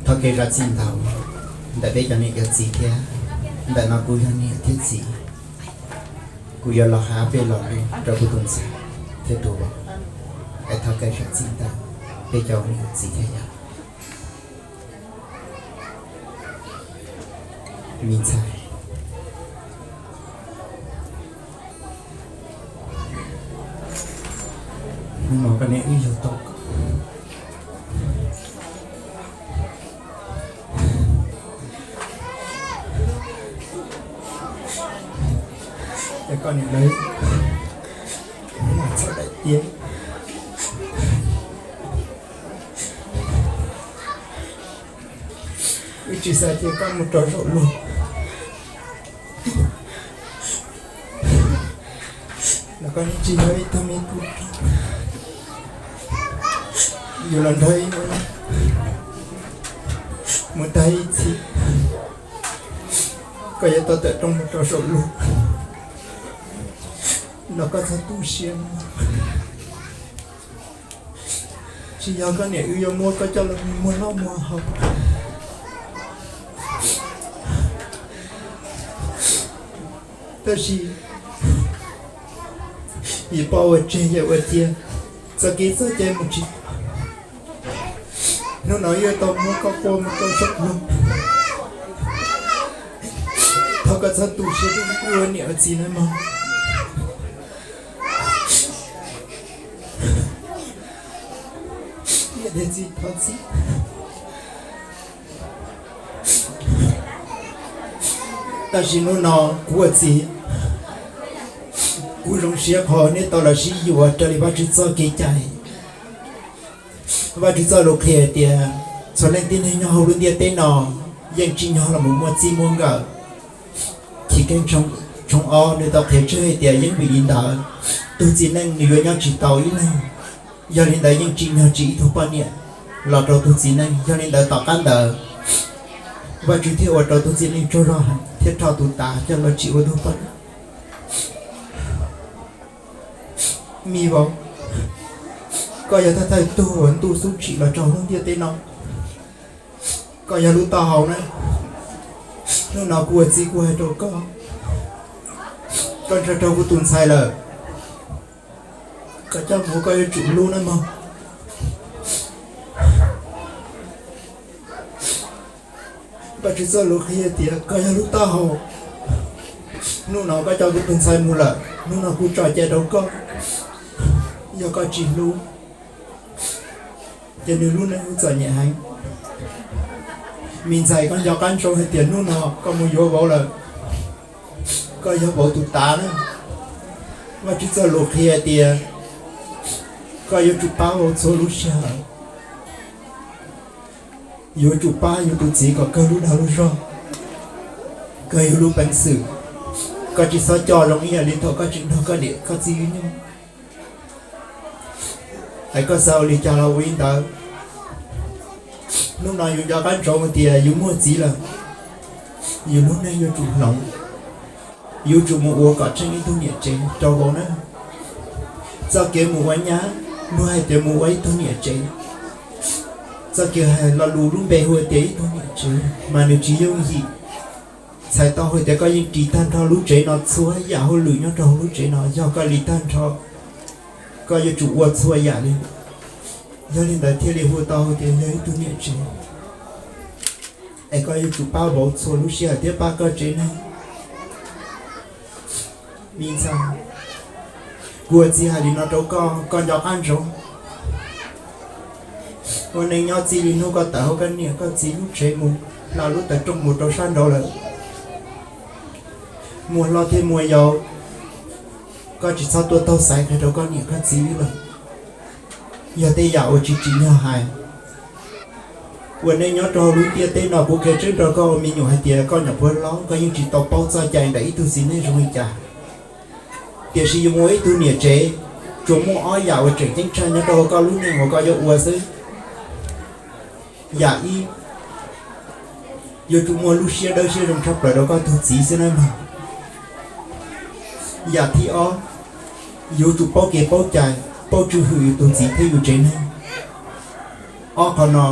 Thov kev zam txim ntau ntawm peb cov niam cov txiv thiab, ntawm no kuv yog niam thiab txiv, kuv yuav los hais ob peb lo lus rau kuv tus ntxhais thiab tus vauv, es thov kev zam txim ntau peb cov niam txiv thiab yog me ntxhais. Hnub no koj niam wb yug tau koj, es koj niam lawv txog daim tiab, wb tsis xav tias koj mus rau saum luag los koj tsis yog ib tug me tub, yus los nrog ib mus tag ib txhis, koj yuav tau tawm rooj mus rau saum luag los koj txhob tu siab. Tsis yog koj niam wb yuav muab koj coj los muag noj muag haus, tab sis yus pom ua tseg yam ua cia, txoj kev txoj cai mus tsis tau. Hnub no yuav tau muab koj quaj mus rau saum luag, thov koj txhob tu siab rau wb ua niam ua txiv na mog. Niam thiab txiv thov txim. Tab sis hnub no kuv ua txiv, kuv zoo siab qhov neb tau los sib yuav raws li Vajtswv txoj kev cai. Vajtswv txoj lus qhia hais tias txhua leej tib neeg nyob hauv lub ntiaj teb no yeej tsim nyog los mus muaj txij muaj nkawm. Chivkeeb tshooj ob nws tau qhia tseg hais tias yeej vim li ntawd tus txiv neej nws yuav nyob tsis tau ib leeg. Yog li ntawd yeej tsim nyog tsim ib tug poj niam los rau tus txiv neej. Yog li ntawd tom qab ntawd Vajtswv thiaj ua rau tus txiv neej tsaug zog heev thiab rho tus tav coj los tsim ua tug poj niam. Me vauv, koj yog thawj thawj tug uas ntuj xub tsim los rau lub ntiaj teb no. Koj yog lub taub hau na. Hnub no kuv ua txiv kuv hais rau koj, koj ntshaw raug kuv tus ntxhais lawm, koj coj mus koj yuav tsum hlub nawb mog. Vajtswv txoj lus qhia tias koj yog lub taub hau. Hnub no koj coj kuv tus ntxhais mus lawm, hnub no kuv tso cai rau koj. Yog koj tsis hlub ces nws lub neej yuav txom nyem heev. Me ntxhais, koj nco qab ntsoov hais tias hnub no koj mus yuav vauv lawm, koj yog vauv tus tav na. Vajtswv txoj lus qhia tias koj yuav tsum pab vauv txhua lub sij hawm. Yuav tsum pab yus tus txiv kom kawg lub dag lub zog, kawg yus lub peev xwm. Koj tsis txhob coj zoo ib yam li thaum koj tseem nrog koj niam koj txiv wb nyob. Es koj xav ua li cas los ua li ntawd. Hnub no yus nco qab ntsoov tias yus muaj txiv lawm, yus lub neej yuav tsum hloov, yuav tsum mus ua kom tsheej ib tug niam tsev rau vauv na. Txoj kev mus ua nyab, luag hais tias mus ua ib tug niam tsev, txoj kev hais lo lus lub npe hu tias ib tug niam tsev mas nws tsis yooj yim. Txhais tau hais tias koj yeej ris tag nrho lub tsev no, txhua yam hauj lwm nyob rau hauv lub tsev no yog koj ris tag nrho, koj yuav tsum ua txhua yam li. Yog li ntawd thiaj li hu tau hais tias yog ib tug niam tsev. Es koj yuav tsum pab vauv txhua lub sij hawm thiab pab koj tsev neeg. Me ntxhais, kuv ua txiv hais li no rau koj, koj nco qab ntsoov. Ua neej nyob txij li hnub koj tawm hauv koj niam koj txiv lub tsev mus, hla lub taw rooj mus rau sab nraud lawm, muaj hlob thiab muaj yau, koj tsis txhob tuaj taug xaiv qhia rau koj niam koj txiv wb lawm. Yog tej yam uas tsis tsim nyog hais. Ua neej nyob rau hauv lub ntiaj teb no kuv qhia tseeb rau koj ua me nyuam hais tias koj nyuam qhuav hlob, koj yeej tsis tau paub txoj cai ntawm ib tug txiv neej zoo li cas. Tiam sis yus mus ua ib tug niam tsev, tsuas muaj ob yam uas tseem ceeb tshaj nyob rau hauv koj lub neej uas koj yuav ua xwb. Yam ib, yuav tsum muaj lub siab dawb siab zoo tshaj plaws rau koj tus txiv xwb nawb mog. Yam thib ob, yuav tsum paub kev paub cai, paub tswj hwm yus tus txiv thiab yus tsev neeg. Ob qho no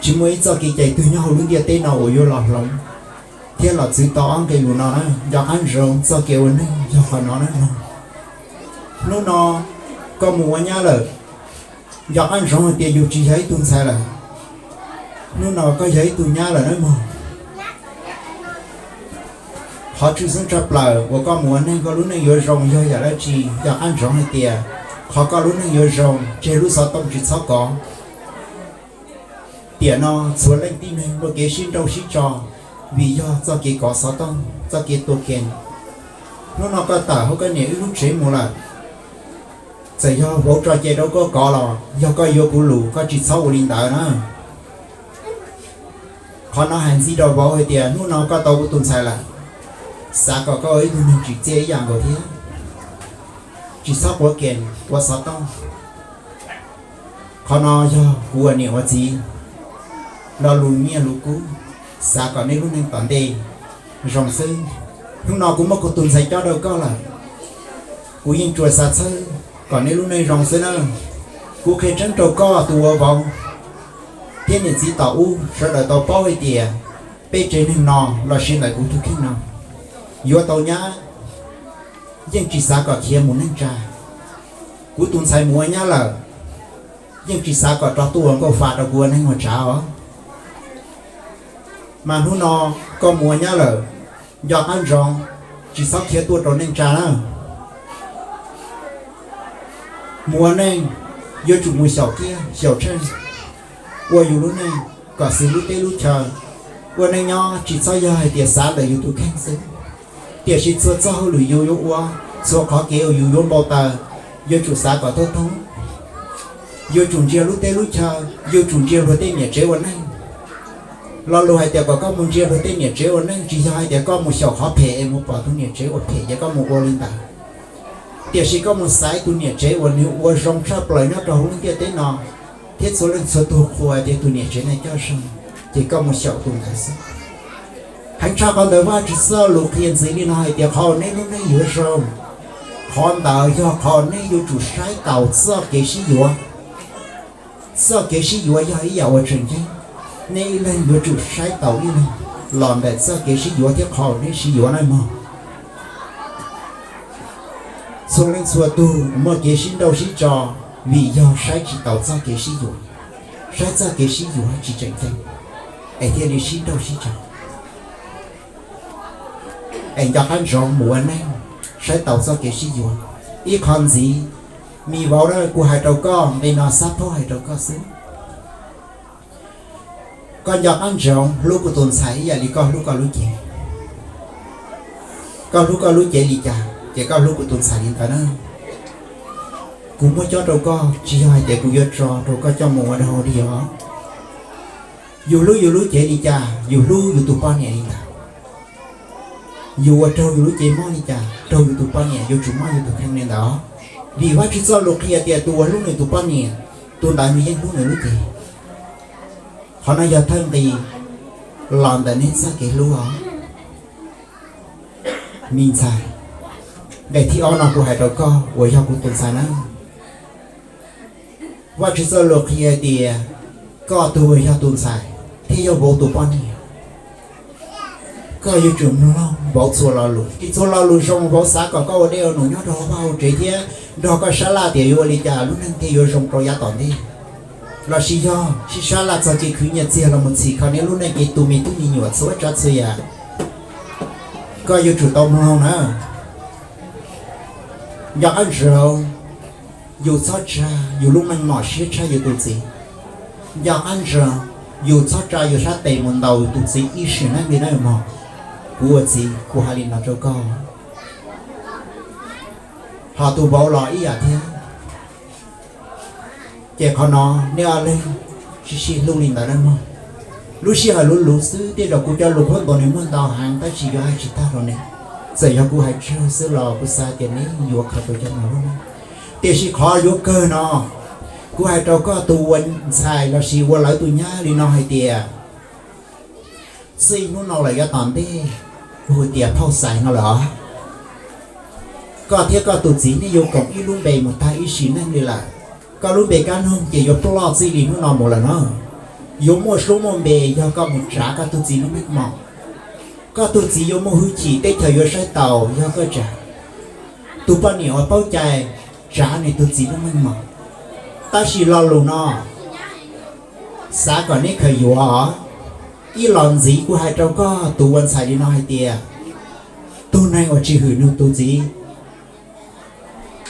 Tsis muaj ib txoj kev cai twg nyob hauv lub ntiaj teb no uas yuav los hloov thiab los txwv tau ob nqe lus no na. Nco qab ntsoov txoj kev ua neeg yog qhov no na mog. Hnub no koj mus ua nyab lawm, nco qab ntsoov hais tias yus tsis yog ib tug ntxhais lawm. Hnub no koj yog ib tug nyab lawm na mog. Qhov tshwj xeeb tshaj plaws uas koj mus ua neeg koj lub neej yuav zoo yog yam dab tsi? Nco qab ntsoov hais tias qhov koj lub neej yuav zoo, tseg lub xov tooj tsis txhob kov. Tiam no txhua leej tib neeg muaj kev sib nrauj sib tso vim yog txoj kev kov xov tooj, txoj kev tua kees. Hnub no koj tawm hauv koj niam wb lub tsev mus lawm, txawm yog vauv tso cai rau koj kov los yog koj yuav kuv lus, koj tsis txhob ua li ntawd na. Qhov no hais ntxiv rau vauv hais tias hnub no koj tau ua tus ntxhais lawm, xav kom koj ua ib tug neeg tsim txiaj ib yam nkaus thiab, tsis txhob quav kees ua xov tooj. Qhov no yog kuv ua niam ua txiv lo lus nyiaj lus kub, xav kom nej lub neej tom ntej zoo xwb. Hnub no kuv muab kuv tus ntxhais cob rau koj lawm, kuv yeej tsuas xav txhawb kom nej lub neej zoo xwb na. Kuv qhia tseeb rau koj tus ua vauv thiab niam txiv tom ub sawv daws tau paub hais tias peb tsev neeg no lossis ntawm kuv tus kheej no yuav tau nyab, yeej tsis xav kom khiav mus neej tsa. Kuv tus ntxhais mus ua nyab lawm, yeej tsis xav kom rov tuaj ua nkauj fa rau kuv ua neej ua tsav os. Mas hnub no koj mus ua nyab lawm, nco qab ntsoov, tsis txhob khiav tuaj rau neej tsa na. Mus ua neej yuav tsum mus xyaum tiaj xyaum tsheej, ua yus lub neej kom xws lub teb lub chaw. Ua neej nyob tsis txhob yog hais tias xav ntawm yus tus kheej xwb, tiam sis txhua txoj hauj lwm yus yuav ua, txhua qhov kev uas yus yuav npau taws, yuav tsum xav kom thoob thoob. Yuav tsum ntsia lub teb lub chaw, yuav tsum ntsia luag tej niam tsev ua neej. Lo lus hais tias kom koj mus ntsia luag tej niam tsev ua neej tsis yog hais tias koj mus xyaum qhov phem es mus pom tus niam tsev ua phem ces koj mus ua li ntawd. Tiam sis koj mus xaiv tus niam tsev uas nws ua zoo tshaj plaws nyob rau hauv lub ntiaj teb no, thiab txhua leej txhua tus qhuas tias tus niam tsev no coj zoo, ces koj mus xyaum tus ntawd xwb. Heev tshaj qhov ntawd Vajtswv txoj lus qhia ntxiv li no hais tias qhov uas nej lub neej yuav zoo, qhov ntawd yog qhov uas nej yuav tsum saib taus txoj kev sib yuav. Txoj kev sib yuav yog ib yam uas tseem ceeb. Nej ib leeg yuav tsum saib taus ib leeg los ntawm txoj kev sib yuav thiab qhov uas nej sib yuav na mog. Txhua leej txhua tug muaj kev sib nrauj sib tso vim yog saib tsis taus txoj kev sib yuav, saib txoj kev sib yuav tsis tseem ceeb, es thiaj li sib nrauj sib tso. Es nco qab ntsoov mus ua neej, saib taus txoj kev sib yuav. Ib qho ntxiv, me vauv na, kuv hais rau koj nqe no xab phob hais rau koj xwb. Koj nco qab ntsoov hlub kuv tus ntxhais ib yam li koj hlub koj lub cev. Koj hlub koj lub cev li cas ces koj hlub kuv tus ntxhais li ntawd na. Kuv muab cob rau koj tsis yog hais tias kuv yuav tso rau koj coj mus ua dog ua dig os. Yus hlub yus lub cev li cas, yus hlub yus tus poj niam li ntawd. Yus ua raug yus lub cev mob li cas, raug yus tus poj niam yuav tsum mob yus tus kheej li ntawd. Vim Vajtswv txoj lus qhia tias tus uas hlub nws tus poj niam, tus ntawd nws yeej hlub nws lub cev. Qhov no yog thawj nqi los ntawm neb txoj kev hlub os. Me ntxhais, nqe thib ob no kuv hais rau koj uas yog kuv tus ntxhais na. Vajtswv txoj lus qhia tias koj tus uas yog tus ntxhais thiab yog vauv tus poj niam, koj yuav tsum mloog vauv txhua lo lus. Tsis txhua lo lus zoo vauv xav kom koj ua dej ua num nyob rau hauv vaj hauv tsev thiab nrog koj sab laj tias yuav ua li cas lub neej thiaj yuav zoo rau yav tom ntej. Lossis yog sib sab laj txog kev khwv nyiaj txiag los mus txhim kho niaj lub neej kev tu me tub me nyuam txhua tsav txhua yam, koj yuav tsum tau mloog na. Nco qab ntsoov, yus txhob tsa yus lub meej mom siab tshaj yus tus txiv. Nco qab ntsoov, yus txhob tsa yus sab tes mus ntaus yus tus txiv ib sim neej li na mog. Kuv ua txiv kuv hais li no rau koj, ho tus vauv los ib yam thiab. Ces qhov no nej ob leeg sib sib hlub li ntawd na mog. Lub sij hawm luv luv xwb, tej zaum kuv cov lus qhuab ntuas nws muaj ntau heev tab sis yuav hais tsis tag rau nej. Txawm yog kuv hais tsawg xwb los kuv xav tias nej yuav khaws tau cov no lub neej. Tiam sis qhov yuav kawg no, kuv hais rau koj tus ua ntxhais lossis ua lawv tus nyab li no hais tias, txij hnub no lawm yav tom ntej, hu tias phauj Xais no lawm os. Koj thiab koj tus txiv nej yuav koom ib lub npe mus tag ib sim neej li lawm. Koj lub npe kab noog ces yuav ploj txij li hnub no mus lawm no. Yuav muaj suab muaj npe yog koj mus tsav koj tug txiv lub meej mom. Koj tug txiv yuav muaj hwj chim, teb chaws yuav saib taus yog koj tsav. Tug poj niam uas paub cai tsav nws tug txiv lub meej mom. Tab sis lo lus no xav kom neb khaws yuav. Ib los ntxiv kuv hais rau koj tus ua ntxhais li no hais tias, tug neeg uas tsis hwm nws tus txiv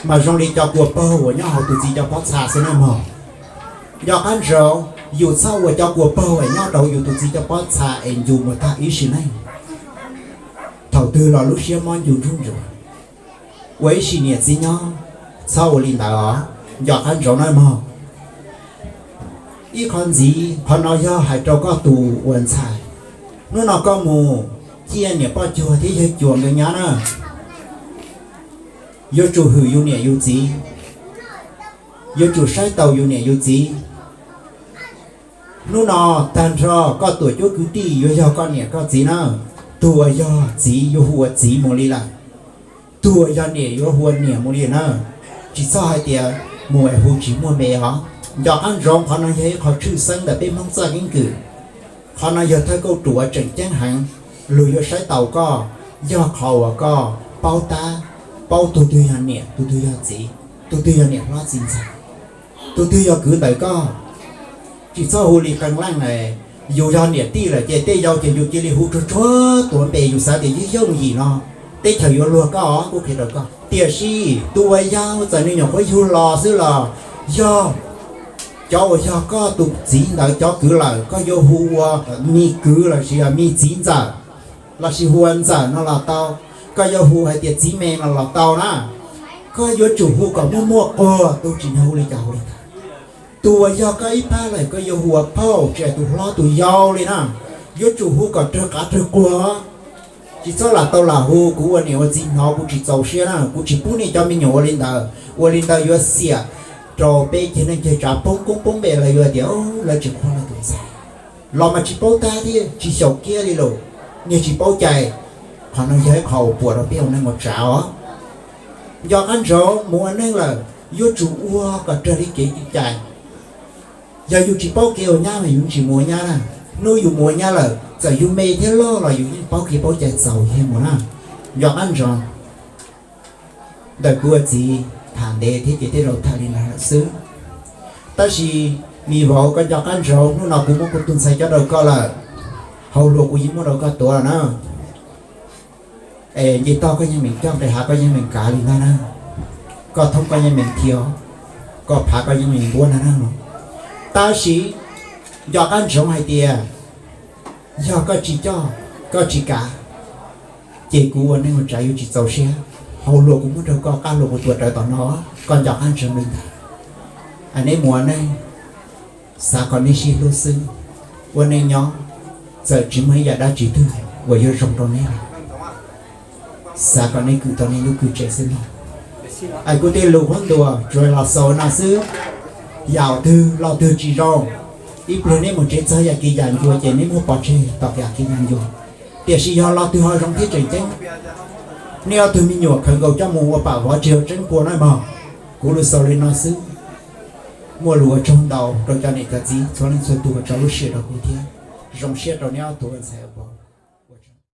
mas zoo li cov kua paug uas nyob hauv tus txiv cov pob txha xwb nawb mog. Nco qab ntsoov, yus txhob ua cov kua paug es nyob rau yus tus txiv cov pob txha es ncu mus tag ib sim neej. Thaum twg los lub siab mob ncu nruj ntsuav. Ua ib sim niam txiv nyob, txhob ua li ntawd os. Nco qab ntsoov nawb mog. Ib qho ntxiv, qhov no yog hais rau koj tus ua ntxhais. Hnub no koj mus ciaj niam poj cuag thiab yawg cuas nkawd nyab na. Yuav tsum hwm yus niam yus txiv, yuav tsum saib taus yus niam yus txiv. Hnub no tag nrho koj tuam cuab kwv tij yuav yog koj niam koj txiv na. Tug uas yog txiv yuav hu ua txiv mus li lawm, tug uas yog niam yuav hu ua niam mus li na. Tsis txhob hais tias mus es hu tsis muaj npe os. Nco qab ntsoov, qhov no yog ib qho tshwj xeeb ntawm peb Hmoob txoj keeb kwm. Qhov no yog thawj kauj ruam uas tseem ceeb heev. Luag yuav saib taus koj yog qhov uas koj paub tab, paub tug twg yog niam, tug twg yog txiv, tug twg yog niam hlob txiv ntxawm, tug twg yog kwv ntawm koj. Tsis txhob hu li qee leej na. Yus yog niam tij lawm ces tej yau ces yus cia li hu tsuag tsuag tuav npe, yus xav tias yooj yooj yim no teb chaws yuav luag koj os, kuv qhia rau koj. Tiam sis tus uas yau txawm nws nyuam qhuav yug los xwb los yog cov uas yog koj tus txiv ntawd cov kwv lawm, koj yuav hu ua me kwv lossis yog me txiv ntxawm, lossis hu ua ntxawm no los tau, koj yuav hu hais tias txiv me no los tau na. Koj yuav tsum hu kom muaj muaj quag, tus tsis hu li cas hu li ntawd. Tus uas yog koj ib phab lawm koj yuav hu ua phauj, tsis hais tus hlob tus yau li na. Yuav tsum hu kom raws qav raws quag. Tsis txhob lam tau lam hu, kuv ua niam ua txiv hnov kuv tsis txaus siab na, kuv tsis pub nej cov me nyuam ua li ntawd. Ua li ntawd yuav xiam rau peb ceg neej ceg tsav poob koob poob npe, lawv yuav tias lawv tsis quaj lawv tus ntxhais los mas tsis paub tab thiab tsis xyaum kiab li lawm, niag tsis paub cai. Qhov no yog ib qho uas puam rau peb ua neej ua tsav os. Nco qab ntsoov, mus ua neej lawm yuav tsum ua kom raws li kev cai. Yog yus tsis paub kev ua nyab mas yus tsis mus ua nyab na. Hnub yus mus ua nyab lawm txawm yus me thiab loj los yus yeej paub kev paub cai txaus yog mus na. Nco qab ntsoov, ntawm kuv ua txiv tham ntev thiab ces tej zaum tham li no lawm xwb. Tab sis me vauv, koj nco qab ntsoov, hnub no kuv muab kuv tus ntxhais coj rau koj lawm, hauj lwm kuv yeej muab rau koj tuav na. Es nce toj koj yeej meem coj, nqis hav koj yeej meem kav li ntag na. Koj thoob koj yeej meem thiav, koj phav koj yeej meem npuab ntag na. Tab sis nco qab ntsoov hais tias yog koj tsis coj, koj tsis kav, ces kuv ua neej ua tsav yuav tsis txaus siab. Hauj lwm kuv muab rau koj, qab lus kuv tuav rawv tom no, koj nco qab ntsoov li ntawd. Neb mus ua neej, xav kom nej sib hlub xwb. Ua neej nyob, txawm tsis muaj ib yam dab tsi twg uas yuav zoo rau neb, xav kom nej kwm tau nej lub kwj tsev xwb mog. Es kuv tej lus huab ntuas tsuas los xaus no xwb. Yam twg lo twg tsis zoo, ib pliag neb mus tsev txog yam kis yam ncua ces neb muab pov tseg tau yam kis yam ncua. Tiam sis yog lo twg ho zoo thiab tseem ceeb, nej ob tug me nyuam khaws nkaus coj mus ua pam vov tsis yog tseeb puas na mog. Kuv lus xaus li no xwb. Muaj lus ua tsaug ntau rau cov niam cov txiv txhua leej txhua tus uas tso lub sij hawm rau kuv thiab. Zoo siab rau neb ob tug ua ntxhais ua vauv.